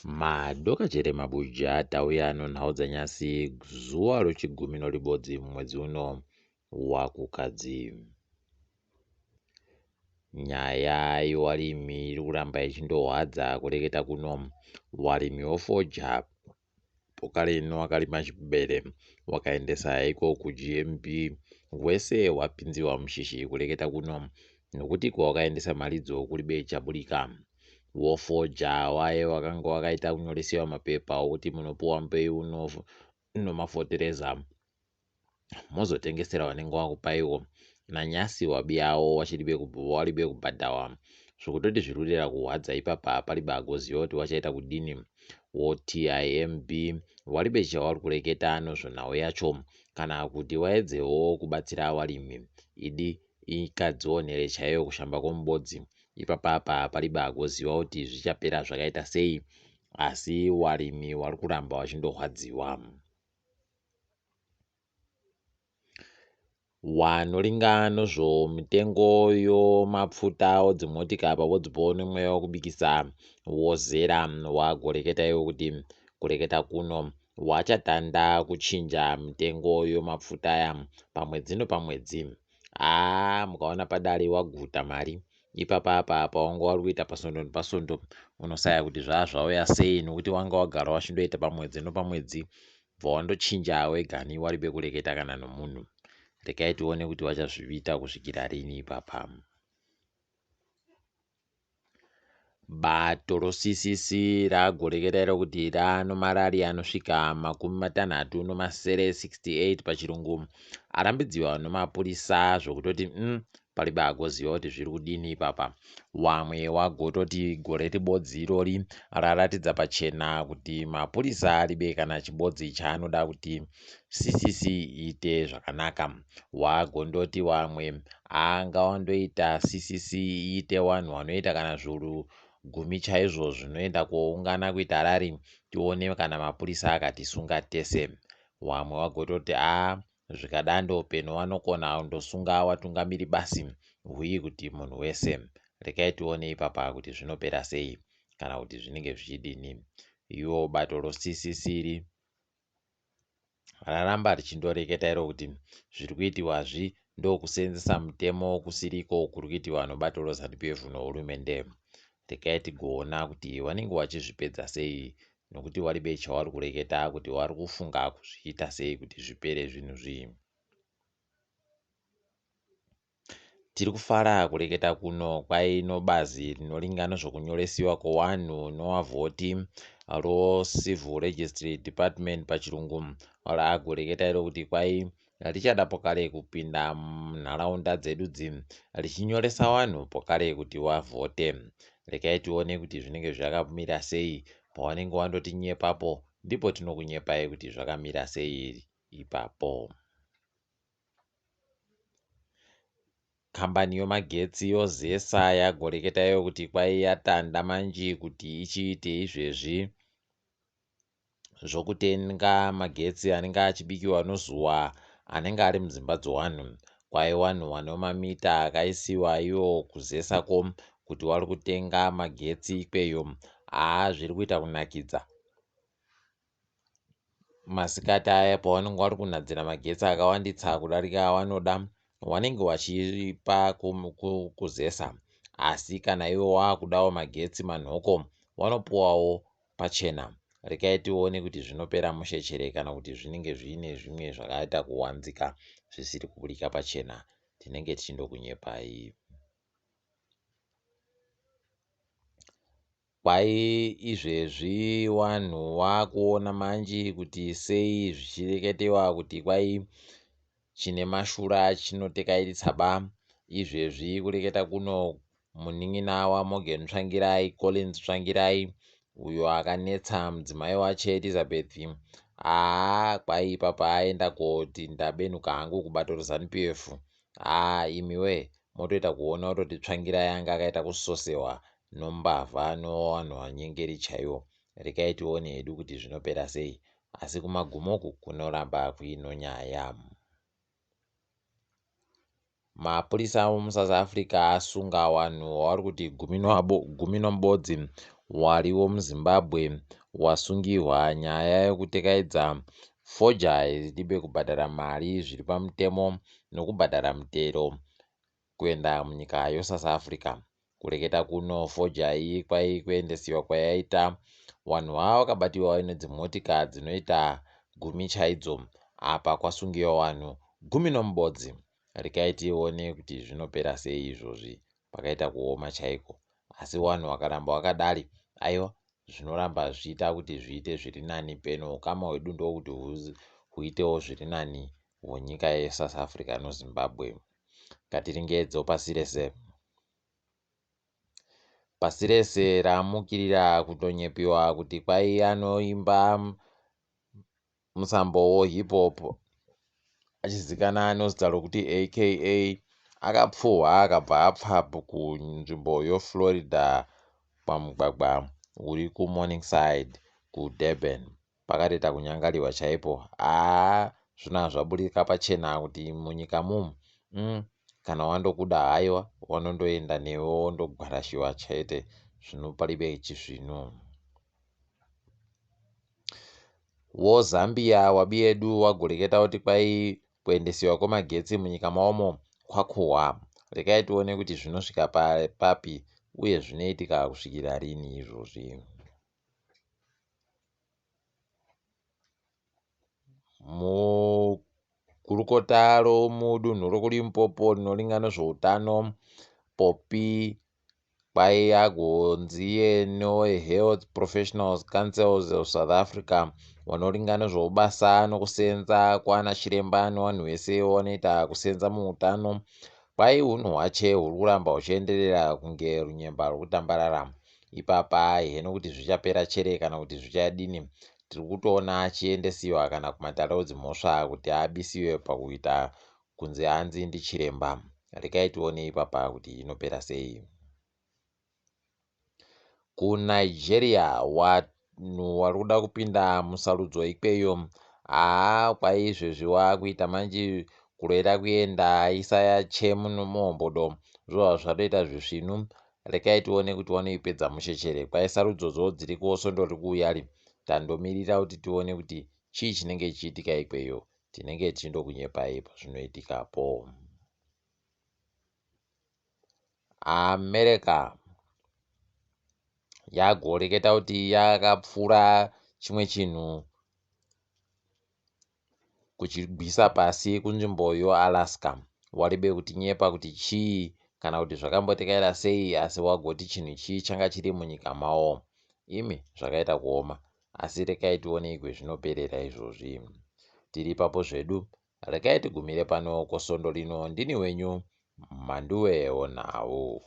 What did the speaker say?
Madokachere mabuja tauya nonhau dzanyasi zuva rochigumi noribodzi mumwedzi uno waKukadzi. Nyaya yewarimi iri kuramba ichindohwadza kureketa kuno. Warimi wefodya pokareni wakarima chibere wakaendesa iko kuGMB wese wapinziwa mushishi kureketa kuno nokuti kwawakaendesa maridzo kuribe chaburika. Wofoja waye wakanga wakaita kunyoresiwa mapepa okuti munopuwa mbeu nomafotereza mozotengesera wanenge wakupaiwo. Nanyasi wabiyawo waribe kubhadhawa zvokutoti zviri kudera kuhwadza ipapa paribe agoziva kuti wachaita kudini. WoTIMB waribe chawari kureketa nozvonhau yacho kana kuti waedzewo kubatsira warimi idi ikadzionere chaiyo kushamba kwomubodzi ipapapa paribe agoziva kuti zvichapera zvakaita sei asi warimi wari kuramba wachindorwadziwa. Wanoringa nozvomitengo yomapfuta odzimotika pabodzipo nomweya wokubikisa wozera wagoreketa iwo kuti kureketa kuno wachatanda kuchinja mitengo yomapfuta aya pamwedzi nopamwedzi. Haa mukaona padare waguta mari ipapa apa pawanga wari kuita pasondo nepasondo unosaya kuti zvaa zvauya sei nokuti wanga wagara wachindoita pamwedzi nopamwedzi bva wandochinja wegani waribe kureketa kana nomunhu. Regai tione kuti vachazviita kusvikira rini ipapa. Bato roCCC ragoreketa iro kuti rano marari anosvika 67, 68 pachirungu, arambidziwa nomapurisa zvokutoti paribe agoziva kuti zviri kudini ipapa. Wamwe wagototi gore ribodzi irori raratidza pachena kuti mapurisa aribe kana chibodzi chaanoda kuti CCC iite zvakanaka. Wagondoti wamwe anga wandoita CCC iite wanhu wanoita kana zviuru gumi chaizvo zvinoenda koungana kuita rari tione kana mapurisa akatisunga tese. Wamwe wagototi aa zvikadando peno wanokona kundosunga watungamiri basi huyi kuti munhu wese. Regai tione ipapa kuti zvinopera sei kana kuti zvinenge zvichidini. Iwo bato roCCC iri raramba richindoreketa iro kuti zviri kuitiwazvi ndokuseenzesa mutemo kusiriko kuri kuitiwa nobato roZanu PF nohurumende. Regai tigoona kuti vanenge vachizvipedza sei nokuti waribe chawari kureketa kuti wari kufunga kuzviita sei kuti zvipere zvinhu zvi. Tiri kufara kureketa kuno kwaino bazi rinoringa nezvokunyoresiwa kwowanhu nowavhoti roCivil Registry Department pachirungu raagoreketa iro kuti kwai richada pokare kupinda munharaunda dzedu dzi richinyoresa wanhu pokare kuti wavhote. Regai tione kuti zvinenge zvakamira sei pawanenge wandotinyepapo ndipo tinokunyepai kuti zvakamira sei ipapo. Kambani yomagetsi yoZESA yagoreketa iyo kuti kwai yatanda manji kuti ichiite izvezvi zvokutenga magetsi anenge achibikiwa nozuva anenge ari mudzimba dzowanhu. Kwai wanhu wane mamita akaisiwa iwo kuZESA ko kuti wari kutenga magetsi ikweyo. Haa zviri kuita kunakidza. Masikati aya pawanenge wari kunhadzira magetsi akawanditsa kudarika awanoda wanenge wachipa kuZESA asi kana iwe wakudawo magetsi manhoko wanopuwawo pachena. Regai tione kuti zvinopera mushe chere kana kuti zvinenge zviine zvimwe zvakaita kuwanzika zvisiri kuburika pachena. Tinenge tichindokunyepai. Kwai izvezvi wanhu wakuona manji kuti sei zvichireketewa kuti kwai chine mashura chinotekairisa ba. Izvezvi kureketa kuno munin'ina waMorgan Tsvangirai, Collins Tsvangirai uyo akanetsa mudzimai wache Elizabeth haa kwai ipapa aenda koti ndabenuka hangu kubato reZanu PF. Haa imiwe motoita kuona kutoti Tsvangirai anga akaita kusosewa nombavha novanhu vanyengeri chaivo. Regai tione hedu kuti zvinopera sei asi kumagumo uku kunoramba kuino nyaya. Mapurisa emuSouth Africa asunga vanhu vavari kuti gumi nomubodzi. wariwo muZimbabwe wasungihwa nyaya yekutekaidza foja iribe kubhadhara mari zviri pamutemo nokubhadhara mutero kuenda munyika yoSouth Africa. Kureketa kuno foja iyi kwai kuendesiwa kwayaita wanhu vava vakabatiwa nedzimotika dzinoita gumi chaidzo apa kwasungiwa wanhu gumi nomubodzi. Rekai tione kuti zvinopera sei izvozvi pakaita kuoma chaiko asi wanhu wakaramba wakadari aiwa zvinoramba zvichiita kuti zviite zviri nani peno ukama hwedu ndokuti huitewo zviri nani hwenyika yeSouth Africa noZimbabwe. Katiringedzo pasi rese. Pasi rese ramukirira kutonyepiwa kuti kwai anoimba musambo wohip hop achizikana nozita rokuti AKA akapfuhwa akabva apfa kunzvimbo yoFlorida pamugwagwa uri kuMorningside kuDurban. Pakatoita kunyangariwa chaipo haa zvino zvaburika pachena kuti munyika mumu kana wandokuda haiwa wanondoenda newe wondogwarashiwa chete zvino paribe chisvinu. WoZambia wabiyedu wagoreketa kuti kwai kuendesiwa kwemagetsi munyika mawomo kwakuhwa. Rekai tione kuti zvinosvika papi uye zvinoitika kusvikira rini izvozvi. Mugurukota romudunhu rokuLimpopo rinoringa nezvoutano, Poppy Kwayagonziye neweHealth Professionals Councils of South Africa vanoringa nezvoubasa nokusenza kwana chiremba nevanhu vese vanoita kusenza muutano. Kwai hunhu hwache huri kuramba huchienderera kunge runyemba rwekutambarara. Ipapa heno kuti zvichapera chere kana kuti zvichadini tiri kutoona achiendesiwa kana kumatare edzimhosva kuti abisiwe pakuita kunzi hanzi ndichiremba. Rekai tione ipapa kuti inopera sei. KuNigeria vanhu vari kuda kupinda musarudzo ikweyo haa kwaizvezvi wakuita manje kurera kuenda aisaya chemu nomuhombodo zvobva zvatoita zvisvinu rekai tione kuti wanoipedza mushe chere kwai sarudzodzo dziriko svondo riri kuuya ri tandomirira kuti tione kuti chii chinenge chichiitika ikweyo tinenge tichindokunyepai pazvinoitikapo. America yagoreketa kuti yakapfura chimwe chinhu kuchigwisa pasi kunzvimbo yoAlaska. Waribe kutinyepa kuti chii kana kuti zvakambotekaira sei asi wagoti chinhu chii changa chiri munyika mawo. Imi zvakaita kuoma asi rekai tione kwezvinoperera izvozvi. Tiri ipapo zvedu rekai tigumire pano kosvondo rino ndini wenyu Mhanduwe wonhau.